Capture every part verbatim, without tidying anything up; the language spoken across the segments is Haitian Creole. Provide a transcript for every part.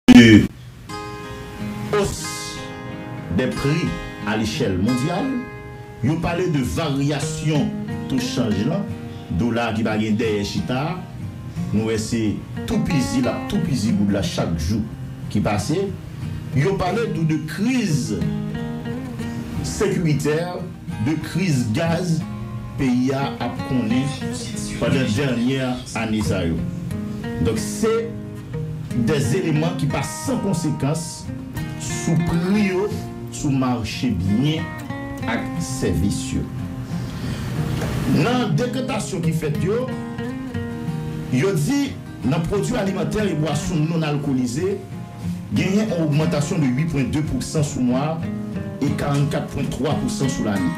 de hausse des prix à l'échelle mondiale, yo pale de varyasyon to chanj lan, dola ki pa gen dèyè chita a, nou wè se toupizi l ap toupizi goud la chak jou ki pase. Yo pale tou de kriz sekiritè, de kriz gaz peyi a ap konnen pandan dènyè ane sa yo. Donk, se de eleman ki pa san konsekans sou pri yo, sou mache byen ak sèvis yo. Nan dekantasyon ki fèt yo, yo di nan pwodui alimantè e bwason non alkolize, genyen yon ogmantasyon de uit pwen de pousan sou mwa a e karannkat pwen twa pousan sou lane.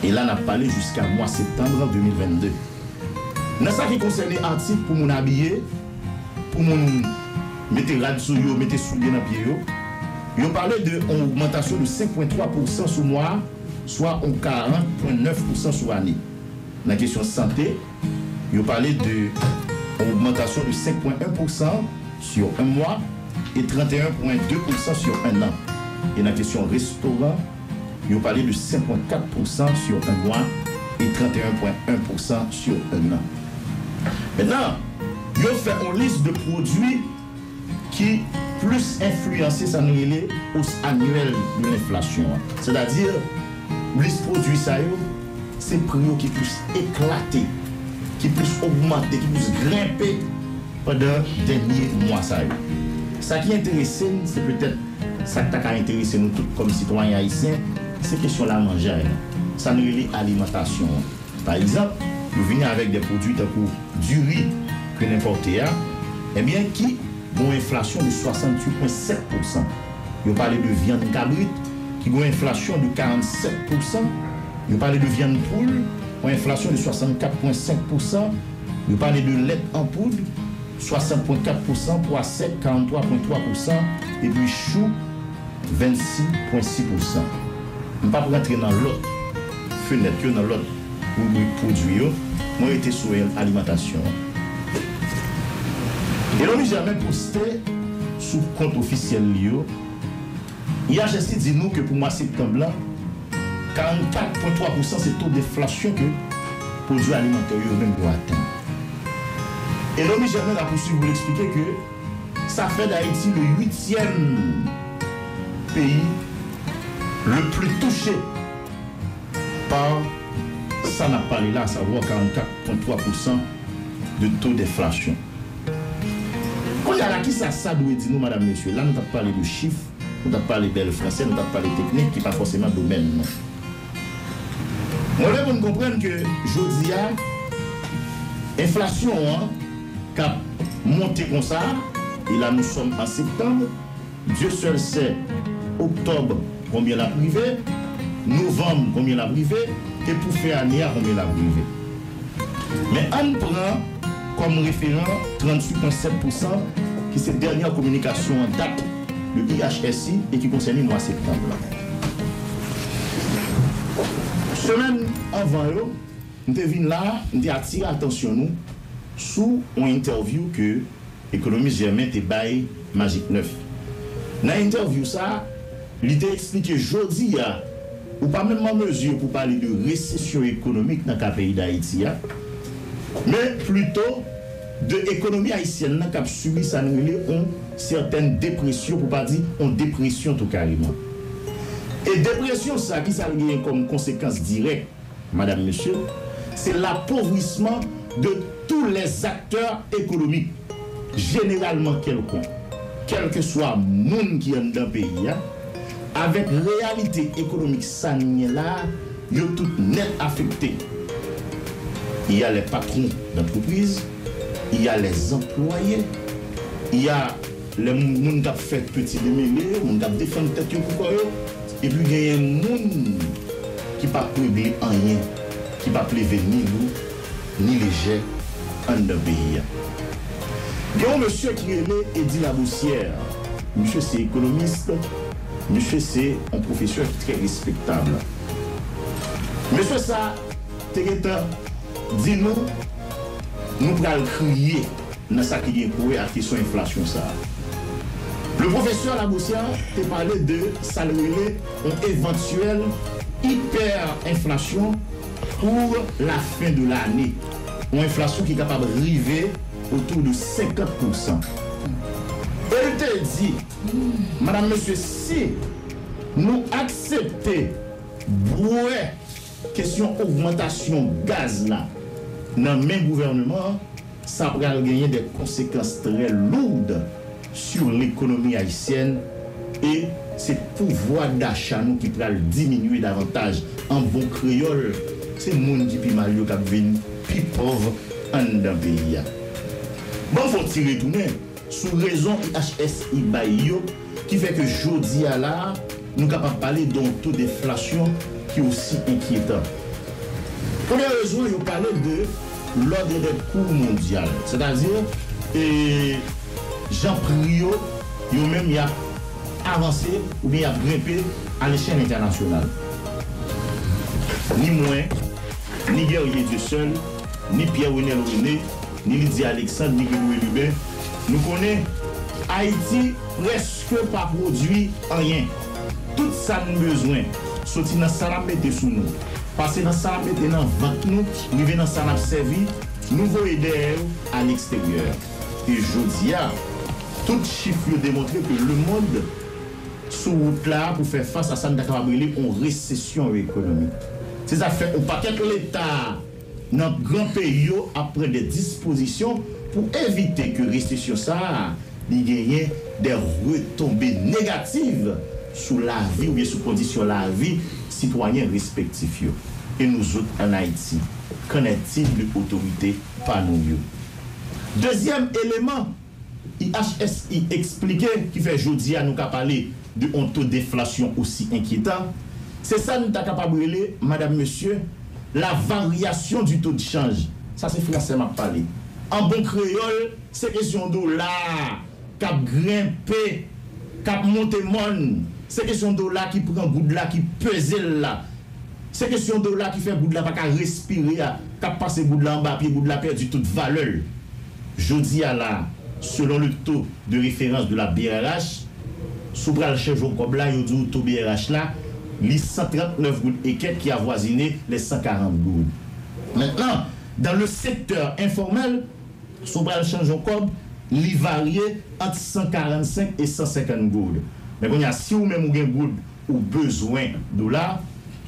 E la, n ap pale jiska mwa septanm de mil vennde. Nan sa ki konsène atik pou moun abiye, pou moun mete rad sou yo, mete soulye nan pye yo, yo pale de yon ogmantasyon de senk pwen twa pousan sou mwa a, swa yon karant pwen nèf pousan sou ane. Nan kesyon sante, yo pale de yon ogmantasyon de senk pwen en pousan sur un mois et trente et un pwen de pousan sur un an. E nan kesyon restoran, yo pale de senk pwen kat pousan sur un mois et trente et un pwen en pousan sur un an. Mentnan, yo fè yon lis de pwodui ki plis enfliyanse sa nou rele os anyèl de lenflasyon an. Sètadi, lis pwodui sa yo, se pri yo ki plis eklate, ki plis ogmante, ki plis grenpe pandan dènye mwa sa yo. Sa ki enterese n, se petèt sa k ta ka enterese nou tout kòm sitwayen ayisyen, se kesyon lamanjay lan. Sa nou rele alimantasyon an. Pa egzanp, yo vini avèk de pwodui tankou diri ke n enpòte a, ebyen, ki gen yon enflasyon de swasantuit pwen sèt pousan. Yo pale de vyann kabrit, ki gen yon enflasyon de karannsèt pousan. Yo pale de vyann poul, yon enflasyon de swasannkat pwen senk pousan. Yo pale de lèt an poud, swasant pwen kat pousan, pwa sèk, karanntwa pwen twa pousan, epi chou, vennsis pwen sis pousan. M p ap rantre nan lòt fenèt yo, nan lòt ribrik pwodui yo, mwen rete sou alimantasyon an. Elomi Jèmen poste sou kont ofisyèl li yo, I H S I di nou ke pou mwa septanm lan, karannkat pwen twa pousan se to deflasyon ke pwodui alimantè yo menm yo atenn. Elomi Jèmen rapousuiv pou l eksplike ke sa fè Dayiti le huitième pays le plus touché pa sa n ap pale la, asavwa karannkat pwen twa pousan de to deflasyon. Kounye a la, kisa sa dwe di nou, madam, mesye? La, nou t ap pale de chif, nou t ap pale bèl franse, nou t ap pale teknik ki pa fòseman domèn nou. Mwen vle pou n konprann ke jodi a, enflasyon an k ap monte konsa, e la nou sòm an septanm, Dieu seul sait, oktòb, konbyen l ap rive, novanm, konbyen l ap rive, e pou fen ane a, konbyen l ap rive. Men ann pran kòm referan tranntuit pwen sèt pousan, ki se dènyè kominikasyon an dat de I H S I e ki konsène mwa septanm lan. Semèn anvan yo, m te vin la, m te atire atansyon nou sou yon entèvyou ke ekonomis Jèmen te bay Magik nèf. Nan entèvyou sa, li te eksplike jodi a, ou pa menm an mezi pou pale de resesyon ekonomik nan ka peyi Dayiti a, men plito de ekonomi ayisyèn nan k ap sibi sa nou rele yon sètèn depresyon, pou pa di yon depresyon tou kareman. E depresyon sa, kisa l genyen kòm konsekans dirèk? Madam, mesye, se l'appauvrissement de tous les acteurs économiques, généralement quelconques, kèlkeswa moun ki anndan peyi a, avèk reyalite ekonomik sa n gen la a, yo tout nèt afekte. Il y a les patrons d'entreprise, il y a les employés, il y a lè moun, moun k ap fè peti demele, moun k ap defann tèt yo pou kò yo, epi genyen moun ki p ap regle anyen, ki p ap leve ni lou, ni lejè anndan peyi a. Gen yon mesye ki rele Eddy Laboussière. Misye se ekonomis, misye se yon pwofesè ki trè respektab. Mesye sa te gentan di nou, nou pral kriye. nan sa ki gen pou wè ak kesyon enflasyon sa a. Le professeur Laboussière te pale de sa l rele yon evantyèl ipè-enflasyon pour la fin de l'année. Yon enflasyon ki kapab rive otou de senkant pousan. E l te di, madanm, mesye, si nou aksepte bwè kesyon ogmantasyon gaz la nan men gouvènman an, sa pral genyen de konsekans trè loud sur l'économie haïtienne e se pouvwa dacha nou ki pral diminye davantaj. An bon kreyòl, se moun ki pi mal yo k ap vin pi pòv anndan peyi a. Ban m fè yon ti retounen sou rezon I H S I bay yo ki fè ke jodi a la a, nou kapab pale de yon to deflasyon ki osi enkyetan. Premye rezon, yo pale de l'ordre des coûts mondial, sètadi e, jan pri yo, yo menm y ap avanse oubyen y ap grenpe a lechèl entènasyonal. Ni mwen, ni Guerrier Dieuseul, ni Pierre Renel René, ni Lydia Alexandre, ni Guy Louis Lubin, nou konnen Ayiti prèske pa pwodui anyen. Tout sa n bezwen, soti nan sa n ap mete sou nou, pase nan sa n ap mete nan vant nou, rive nan sa n ap sèvi, nou voye dèyè yo aleksteryè. E jodi a, tout chif yo demontre ke lemonn sou wout la pou fè fas a sa n ta kapab rele yon resesyon ekonomik. Se sa k fè yon pakèt leta nan gran peyi yo ap pran de dispozisyon pou evite ke resesyon sa a li genyen de retonbe negativ sou lavi oubyen sou kondisyon lavi sitwayen respektif yo. E nou zòt ann Ayiti, qu'en est-il de otorite pa nou yo? Dezyèm eleman I H S I eksplike ki fè jodi a nou ka pale de yon to deflasyon osi enkyetan, se sa n ta kapab rele, madanm, mesye, la variation du taux de change. Sa se fransè m ap pale. An bon kreyòl, se kesyon dola a k ap grenpe, k ap monte mòn. Se kesyon dola ki pran goud la, ki peze l la. Se kesyon dola ki fè goud la pa ka respire a, k ap pase goud la anba pye, goud la pèdi tout valè l. Jodi a la, selon le taux de référence de la B R H, si w pral chanje yon kòb la, yo di w to B R H la, li san trannèf goud e kèk ki avwazine les cent quarante goud. Maintenant, dans le secteur informel, si w pral chanje yon kòb, li varye ant san karannsenk e san senkant goud. Men kounye a, si ou menm ou gen goud, ou bezwen dola,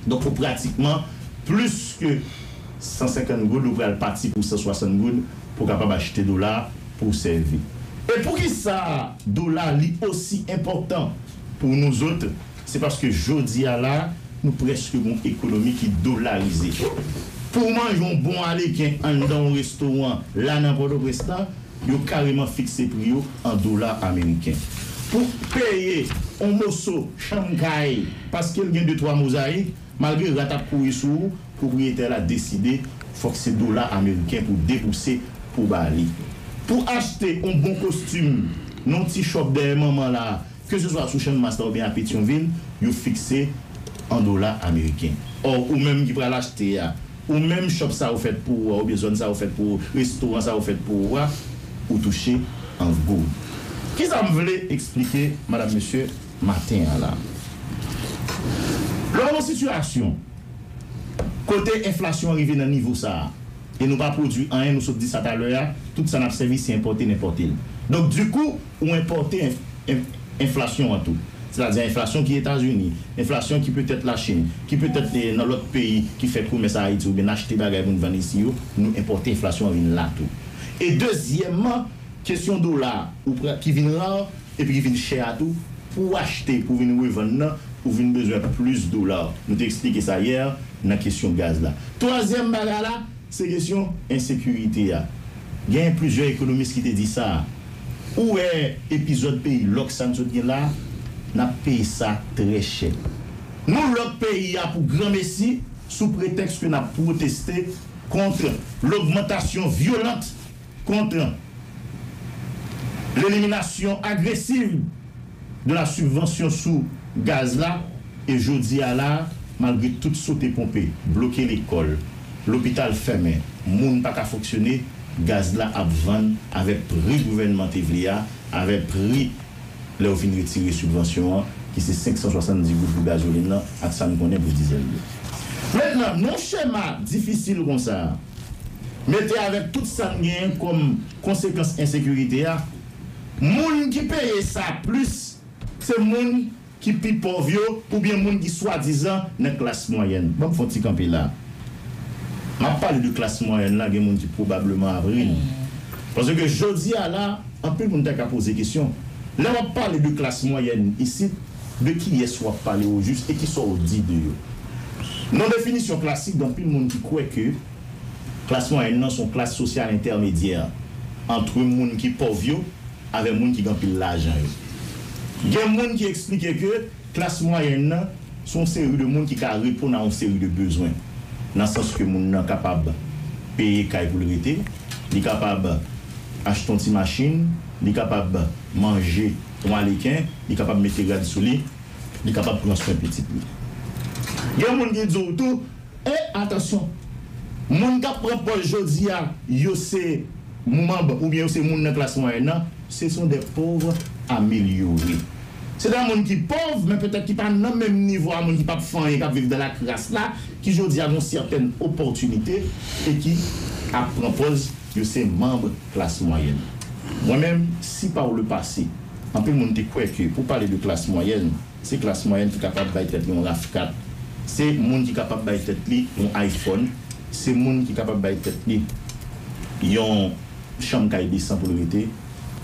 donk ou pratikman plis ke san senkant goud, ou pral pati pou san swasant goud pou w kapab achte dola pou w sèvi. E poukisa dola li osi enpòtan pou nou zòt? Se paske jodi a la, nou prèske gon ekonomi ki dolarize. Pou w manje yon bon aleken anndan yon restoran la nan Pòtoprens lan, yo kareman fikse pri yo an dola ameriken. Pou peye yon moso chanm kay, paske l gen de twa mozayik, malgre rat ap kouri sou ou, pwopriyetè la deside fòk se dola ameriken pou debouse pou ba li. Pou achte yon bon kostim nan yon ti chòp dèyè manman la, keseswa sou Channmas la oubyen a Petyonvil, yo fikse an dola ameriken. Ò, ou menm ki pral achte a, ou menm chòp sa yo fèt pou ou a, oubyen zòn sa yo fèt pou ou, restoran sa yo fèt pou ou a, ou touche an goud. Kisa m vle eksplike, madanm, mesye, maten an la? Lè w nan sitiyasyon kote enflasyon an rive nan nivo sa a, e nou pa pwodui anyen, nou sot di sa talè a, tout sa n ap sèvi se enpòte n enpòte l. Donk, dikou, ou enpòte enf-, enf-, enflasyon an tou. Sètadi enflasyon ki Etazini, enflasyon ki petèt Lachin, ki petèt, eh, nan lòt peyi ki fè komès a Ayiti oubyen n achte bagay pou n vann isi yo, nou enpòte enflasyon an vin la tou. E dezyèmman, kesyon dola ou pra-, ki vin ra epi ki vin chè a tou, pou w achte, pou w vin revann nan, ou vin bezwen plis dola. Nou te eksplike sa yè nan kesyon gaz la. Twazyèm bagay la, se kesyon ensekirite a. Gen plizyè ekonomis ki te di sa. Ou wè epizòd peyi lòk sa n sot gen la, n ap peye sa trè chè. Nou lòk peyi a pou granmesi sou pretèks ke n ap pwoteste kont logmantasyon vyolant, kont leliminasyon agresiv de la sibvansyon sou gaz la, e jodi a la, malgre tout sote ponpe, bloke lekòl, lopital fèmen, moun pa ka fonksyone, gaz la ap vann avèk pri gouvènman te vle a, avèk pri lè yo fin retire sibvansyon an, ki se senk san swasanndis goud pou gazolin nan ak sa n konnen pou dizèl yo. Mentnan, nan yon chema difisil konsa, mete avèk tout sa n genyen kòm konsekans ensekirite a, moun ki peye sa plis, se moun ki pi pòv yo, oubyen moun ki swadizan nan klas mwayèn. Ban m fè yon ti kanpe la. M ap pale de klas mwayèn la, gen moun ki pwobableman ap ri m. Paske jodi a la, anpil moun ta ka poze kesyon. Lè w ap pale de klas mwayèn isit, de kiyès w ap pale ojis e kisa w di de yo? Nan definisyon klasik, gen anpil moun ki kwè ke klas mwayèn nan se yon klas sosyal entèmedyè ant moun ki pòv yo avè moun ki gen anpil lajan yo. Gen moun ki eksplike ke klas mwayèn nan se yon seri de moun ki ka reponn a yon seri de bezwen, nan sans ke moun nan kapab peye kay pou l rete, li kapab achte yon ti machin, li kapab manje yon aleken, li kapab mete rad sou li, li kapab pran swen pitit li. Gen moun ki di w tou, e atansyon, moun k ap pran pòz jodi a, yo se manm oubyen yo se moun nan klas mwayèn nan, ce sont des pauvres améliorés. Se de moun ki pòv, men petèt ki pa nan menm nivo a moun ki p ap fè anyen, k ap viv dans la crasse la, ki jodi a gen yon sètèn opòtinite e ki ap pran pòz yo se manm klas mwayèn. Mwen menm, si par le passé, anpil moun te kwè ke pou pale de klas mwayèn, se klas mwayèn ki kapab bay tèt li yon raf kat. Se moun ki kapab bay tèt li yon iPhone. Se moun ki kapab bay tèt li yon chanm kay desan pou l rete.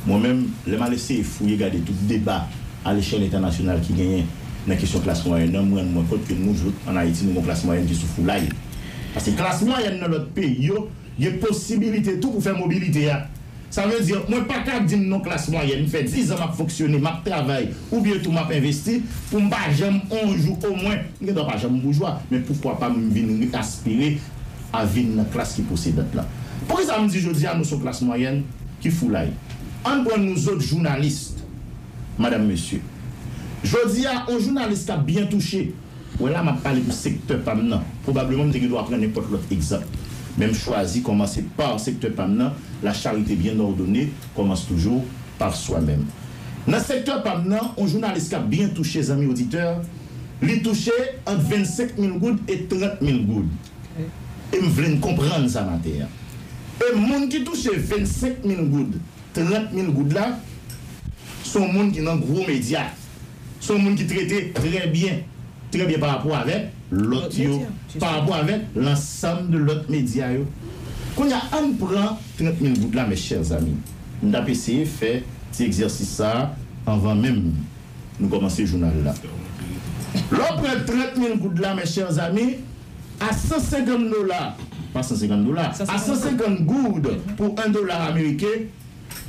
Mwen menm, lè m al eseye fouye gade tout deba alechèl entènasyonal ki genyen nan kesyon klas mwayèn nan, m rann mwen kont ke nou jouk ann Ayiti, nou gen yon klas mwayèn ki sou foulay. Paske klas mwayèn nan lòt peyi yo, gen posibilite tou pou fè mobilite a. Sa vle di, mwen pa ka di m nan klas mwayèn, m fè diz an m ap fonksyone, m ap travay, oubyen tou m ap envesti, pou m pa janm on jou omwen, m gendwa pa janm boujwa, men poukwa pa m vin aspire a vin nan klas ki posedant la. Poukisa m di jodi a nou se yon klas mwayèn ki foulay? Ann pran nou zòt jounalis, madanm, mesye. Jodi a, yon jounalis k ap byen touche, wè la m ap pale pou sektè pa m nan. Pwobableman m te gen dwa pran nenpòt lòt egzanp. Men m chwazi kòmanse pa sektè pa m nan, la charité bien ordonnée commence toujours par soi-même. Nan sektè pa m nan, yon jounalis k ap byen touche, zanmi oditè, li touche ant vennsenk mil goud e trant mil goud. E m vle n konprann sa maten an. E moun ki touche vennsenk mil goud, trant mil goud la, se yon moun ki nan gwo medya. Se yon moun ki trete trè byen, trè byen pa rapò avèk lòt yo, pa rapò avèk lansanm de lòt medya yo. Kounye a, ann pran trant mil goud la, mes chers amis. M t ap eseye fè ti egzèsis sa a anvan menm nou kòmanse jounal la. Lè w pran trant mil goud la, mes chers amis, a san senkant dola, pa san senkant dola, a san senkant goud pou en dola ameriken,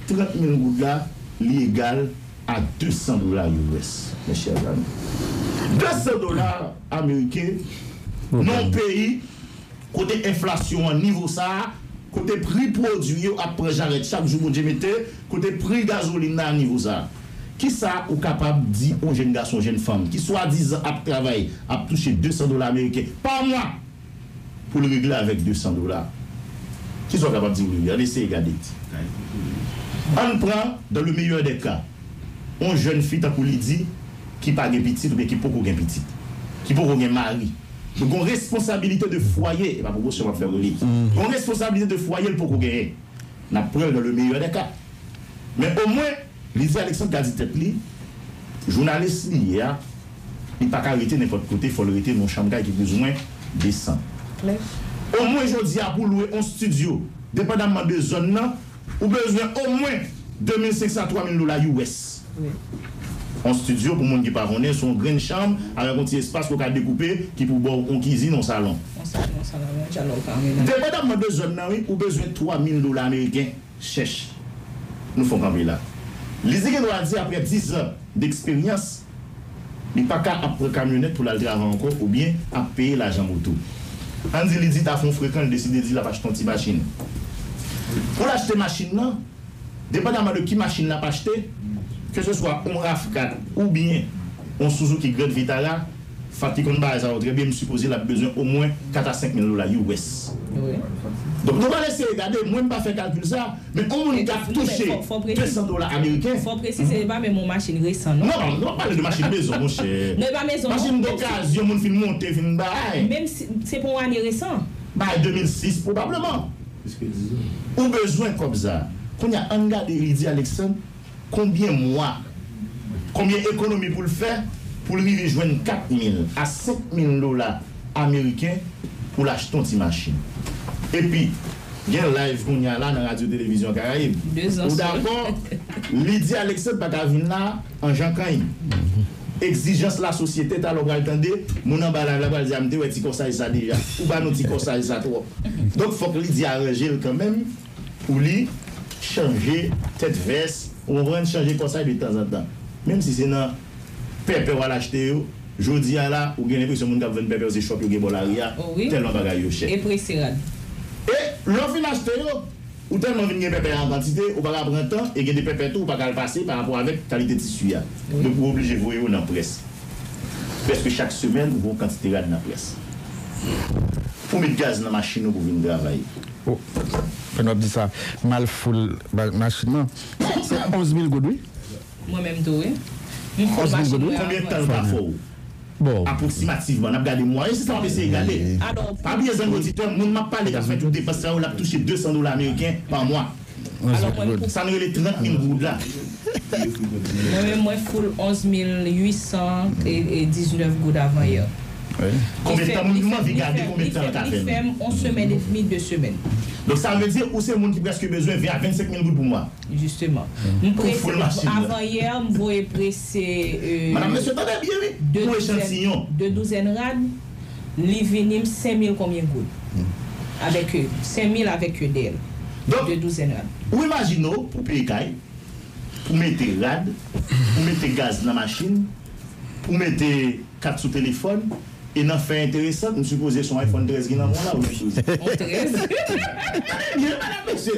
trant mil goud la, li egal a de san dola U S, mes chers amis. De san dola ameriken, nan yon peyi kote enflasyon an nivo sa a, kote pri pwodui yo ap pran jarèt chak jou Bondye mete, kote pri gazolin nan a nivo sa a. Kisa ou kapab di yon jèn gason, jèn fanm ki swadizan ap travay, ap touche de san dola ameriken pa mwa, pou l regle avèk de san dola? Kisa w kapab di pou l regle? Ann eseye gade. Ann pran, dans le meilleur des cas, yon jèn fi tankou Lydie ki pa gen pitit oubyen ki poko gen pitit, ki poko gen mari. Donk, gon responsabilite de fwaye, e pa pwomosyon m ap fè pou li. Gon responsabilite de fwaye l poko genyen. N ap pran l dans le meilleur des cas. Men omwen, Lydie Alexandre ka di tèt li, jounalis li ye a, li pa ka rete nenpòt kote, fò l rete nan yon chanm kay ki plizoumwen desan. Omwen jodi a pou lwe yon estidyo, depandamman de zòn nan, ou bezwen omwen de mil senk san a twa mil dola U S. Yon estidyo, pou moun ki pa konnen, se yon grenn chanm avèk yon ti espas ke w ka dekoupe ki pou ba w yon kizin, yon salon. Yon salon, yon salon, yon dyalòg ka mennen. Depandamman de zòn nan, wi, ou bezwen twa mil dola ameriken chèch. Nou fè yon kanpe la. Lydie gen dwa di, apre diz an deksperyans, li pa ka ap pran kamyonèt pou l al travay ankò oubyen ap peye lajan moto. Ann di Lydie ta fè yon frekan, li deside di l ap achte yon ti machin. Pou l achte machin nan, depandamman de ki machin l ap achte, keseswa yon rav kat oubyen yon Suzuki Grand Vitara, Fat ki konn bagay sa yo trè byen, m sipoze l ap bezwen omwen kat a senk mil dola U S. Wi. Donk, nou pral eseye gade, mwen m pa fè kalkil sa, men yon moun k ap touche de san dola ameriken. Fò presize, e pa menm yon machin resan, non. Non, non, nou pa pale de machin mezon, monchè. Non, e pa mezon, non. Machin dokazyon, moun fin monte, fin bay. Menm si se pa yon ane resan. Bay de mil sis, pwobableman. Ou bezwen kòb sa. Kounye a, ann gade Lydia Alexandre, konbyen mwa, konbyen ekonomi pou l fè pou l rive jwenn kat mil a senk mil dola ameriken pou l achte yon ti machin. Epi, gen live kounye a la nan Radyo Televizyon Karayib. Ou dakò? Lydia Alexandre pa ka vin la an jan kany. Egzijans lasosyete, talè w pral tande, moun anba live la pral di, "A, m te wè ti kòsaj sa deja." Ou ba nou ti kòsaj sa twòp. Donk, fòk Lydia aranje l kanmenm pou li chanje tèt vès, ou konprann, chanje kòsaj de tanzantan. Menm si se nan pèpè w al achte yo, jodi a la, ou gen lenpresyon moun k ap vann pèpè yo se chòp yo gen bò lari a, tèlman bagay yo chè. E prese rad. E lè w fin achte yo, ou tèlman vin gen pèpè an kantite, ou pa ka pran tan, e gen de pèpè tou, ou pa ka al pase pa rapò avèk kalite tisi a. Donk, ou oblije voye yo nan près. Prèske chak semèn, ou voye yon kantite rad nan près. Pou met gaz nan machin ou pou vin travay. Oh, pandan w ap di sa, m al foul ba- machin nan. Se onz mil goud, wi. Mwen menm tou, wi. M foul machin mwen avan. Konbyen tan l ka fè w? Bon. Apwoksimativman, n ap gade mwayen, se sa m ap eseye gade. Pa bliye, zanmi oditè, moun m ap pale k ap fè tout depans sa yo, l ap touche de san dola ameriken pa mwa. Sa nou rele trant mil goud la. Mwen menm, mwen foul onz mil uit san diznèf goud avan yè. Konbyen tan moun anvi gade konbyen tan l ka fè l? Li fè m yon semèn edmi, de semèn. Donk, sa vle di, ou se moun ki prèske bezwen ven a vennsenk mil goud pou mwa. Jisteman. M prese, avan yè, m voye prese, euh, de douzèn, de douzèn rad, li vini m senk mil konbyen goud. Avèk, euh, senk mil avèk, euh, dèyè l. Donk, de douzèn rad. Ou imajine w pou peye kay, pou mete rad, pou mete gaz nan machin, pou mete kat sou telefòn, e nan fè enteresan, m sipoze se yon iPhone trèz ki nan men w la, ou sipoze. On trèz. Tande byen, medam, mesye.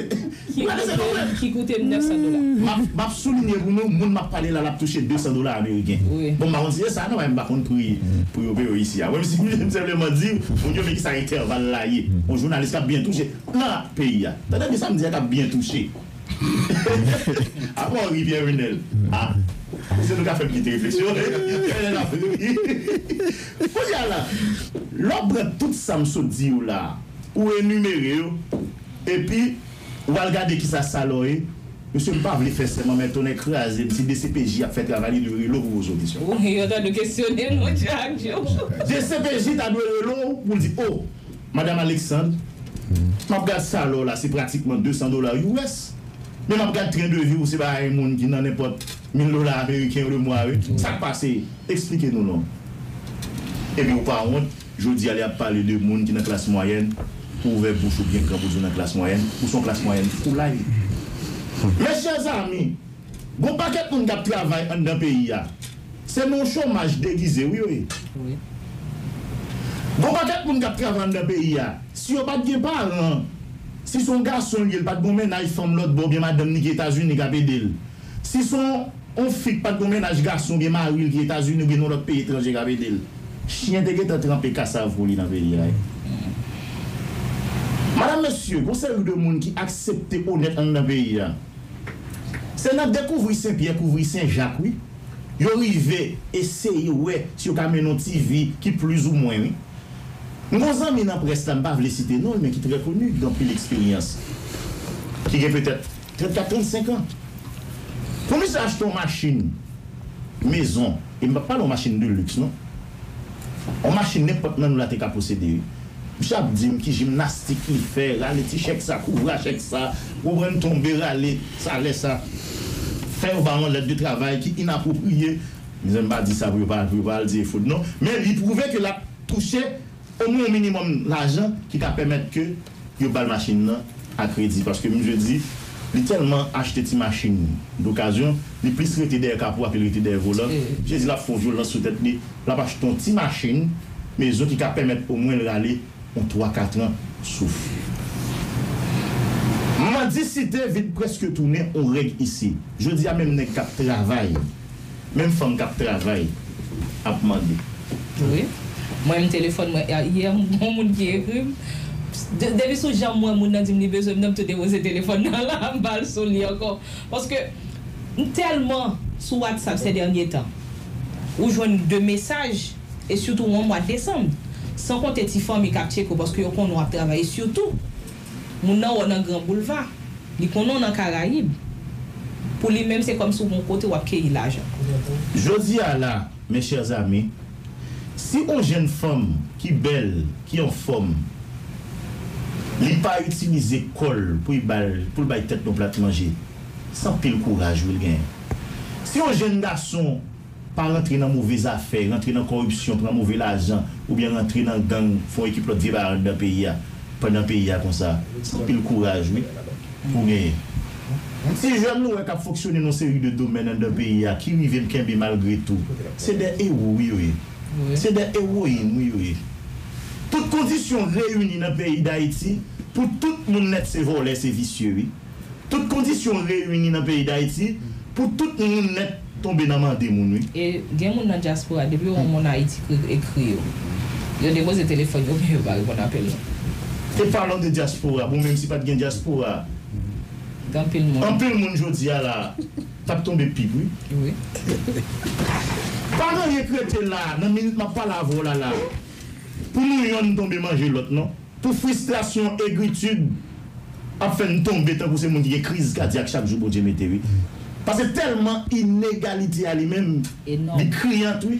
Ki koute m nèf san dola. M ap, m ap soulinye pou nou, moun m ap pale la, l ap touche de san dola ameriken. Bon, m pa konn si se sa, non, men m pa konn pri, pri yo peye yo isi a. Mwen, si m senpleman di, moun yo, men ki sa entèval la ye. Yon jounalis k ap byen touche nan peyi a. Tande byen sa m di a, k ap byen touche. Apa w ri, Pierre Renel? Ah, se nou ka fè m kite refleksyon. Pierre Renel ap ri. Kounye a la, lè w pran tout sa m sot di yo la, ou enimere yo, epi ou al gade kisa salò ye. Mesye, m pa vle fè sèman, men tonnè kraze m, si D C P J ap fè travay li, li dwe rele w pou poze w kesyon. Wi, yo ta dwe kesyone l, monchè, ak Joe. D C P J ta dwe rele w pou l di, "O, Madanm Alexandre, m ap gad salò w la, se pratikman de san dola U S. Men m ap gad tren de vi w, se pa yon moun ki nan nenpòt mil dola ameriken le mwa, wi. Sa k pase? Eksplike nou non." Epi ou pa wont, jodi a li ap pale de moun ki nan klas mwayèn, ou ouvè bouch ou byen gran pou di w nan klas mwayèn, ou se yon klas mwayèn foulay. Mes chers amis, gon pakèt moun k ap travay anndan peyi a. Se nan chomaj degize, wi, yo ye. Wi. Gon pakèt moun k ap travay anndan peyi a. Si yo pa t gen paran, si se yon gason l ye, l pa t gen yon mennaj fanm lòt bò, oubyen madanm li ki Etazini k ap ede l. Si se yon, yon fi k pa t gen yon mennaj gason, oubyen mari l ki Etazini, oubyen nan yon lòt peyi etranje k ap ede l. Chyen te gentan tranpe kasav pou li nan peyi a, wi. Madam, mesye, gon seri de moun ki aksepte onèt anndan peyi a. Se nan dekouvri Sen Pyè, kouvri Sen Jak, wi. Yo rive eseye wè si yo ka mennen yon ti vi ki plizoumwen, wi. M gon zanmi nan près la, m pa vle site non l, men ki trè koni, ki gen anpil eksperyans, ki gen petèt trannkat, trannsenk an. Pou misye achte yon machin, mezon, e m p ap pale yon machin de luxe, non. Yon machin nenpòt nan nou la te ka posede, wi. Misye ap di m ki jimnastik li fè, rale ti chèk sa, kouvra chèk sa, ou konprann, tonbe, rale salè sa. Fè yo ba yon lèt de travay ki inapwopriye. Mezanmi, m pa di sa pou yo pa, pou yo pa al di e fout, non. Men li pwouve ke l ap touche omwen yon minimòm lajan ki ka pèmèt ke yo ba l machin nan a kredi. Paske misye di, li tèlman achte ti machin dokazyon, li plis rete dèyè kapo a ke l rete dèyè volan. Misye di l ap fè yon vyolans sou tèt li, l ap achte yon ti machin, mezon ki ka pèmèt omwen l rale yon twa, kat an souf. Mandisite vin prèske tounen yon règ isi. Jodi a, menm nèg k ap travay, menm fanm k ap travay ap mande. Wi. Mwen, m telefòn mwen, yè, m gon moun ki ekri m, De- depi sou jan m wè moun nan di m li bezwen m nan, m tou depoze telefòn nan la, m pa al sou li ankò. Paske m tèlman sou WhatsApp ces derniers temps. Ou jwenn de mesaj, e sitou yon mwa desanm. San konte ti fanmi k ap tcheke w, paske yo konnen w ap travay, e sitou moun nan wè w nan Gran Boulva, li konnen w nan Karayib. Pou li menm, se kòmsi w gon kote w ap keyi lajan. Jodi a la, mes chers amis, si yon jenn fanm ki bèl, ki anfòm, li pa itilize kò l pou l bay, pou l bay tèt nou plat manje, se anpil kouraj wi l genyen. Si yon jenn gason pa rantre nan move zafè, rantre nan kòripsyon, pran move lajan, oubyen rantre nan gang, fè yon ekip lòt vye bagay anndan peyi a, pandan peyi a konsa, se anpil kouraj wi pou genyen. Ti jèn nou wè k ap fonksyone nan seri de domèn anndan peyi a, ki rive m kenbe malgre tou, se de ewo wi yo ye. Se de ewoyin wi yo ye. Tout kondisyon reyini nan peyi Dayiti pou tout moun nèt se vòlè, se visye wi. Tout kondisyon reyini nan peyi Dayiti pou tout moun nèt tonbe nan mande moun wi. E gen moun nan dyaspora, depi yo wè moun Ayiti ekri yo, yo depoze telefòn yo, men yo pa reponn apèl yo. E palan de dyaspora, bon, menm si pa t gen dyaspora, gen anpil moun. Anpil moun jodi a la t ap tonbe pip wi. Wi. Pa gen anyen k rete la, nan minit m ap pale avè w la la, pou nou yonn tonbe manje lòt non. Pou fristrasyon, egritid ap fè n tonbe tankou se moun ki gen kriz kadyak chak jou Bondye mete wi. Paske tèlman inegalite a li menm, li kriyan wi.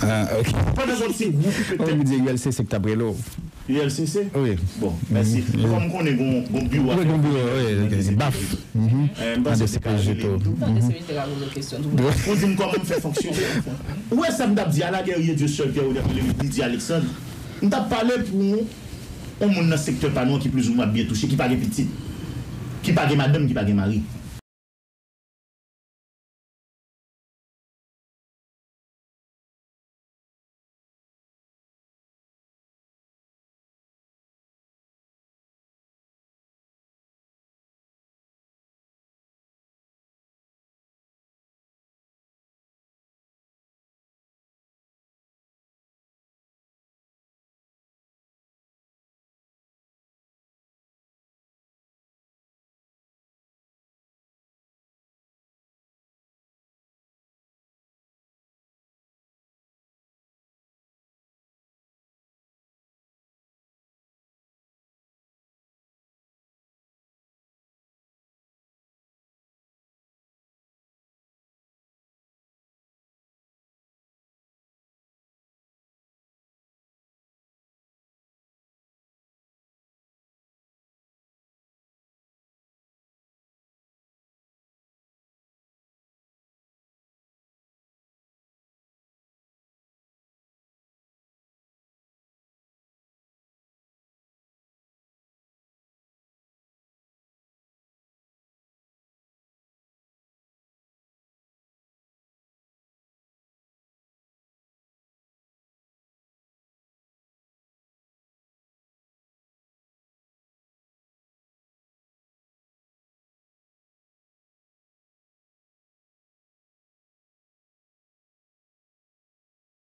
Ah, ok. Pandan yon ti gwoup petèt. Ou di U L C C k t ap rele w. U L C C? Wi. Bon, mèsi. Kòm m konnen gon, gon biwo ap fè. Wi, gon biwo, wi, baf. M panse se ka rele m tou. Tande se misye ka poze w kesyon tou. Pou di m kòman m fè fonksyone. Ou wè sa m t ap di a la, Guerrier Dieuseul, Pierre William Lemidy, Didier Alexandre. M t ap pale pou yon moun nan sektè pa nou an ki plizoumwen ap byen touche, ki pa gen pitit, ki pa gen madanm, ki pa gen mari.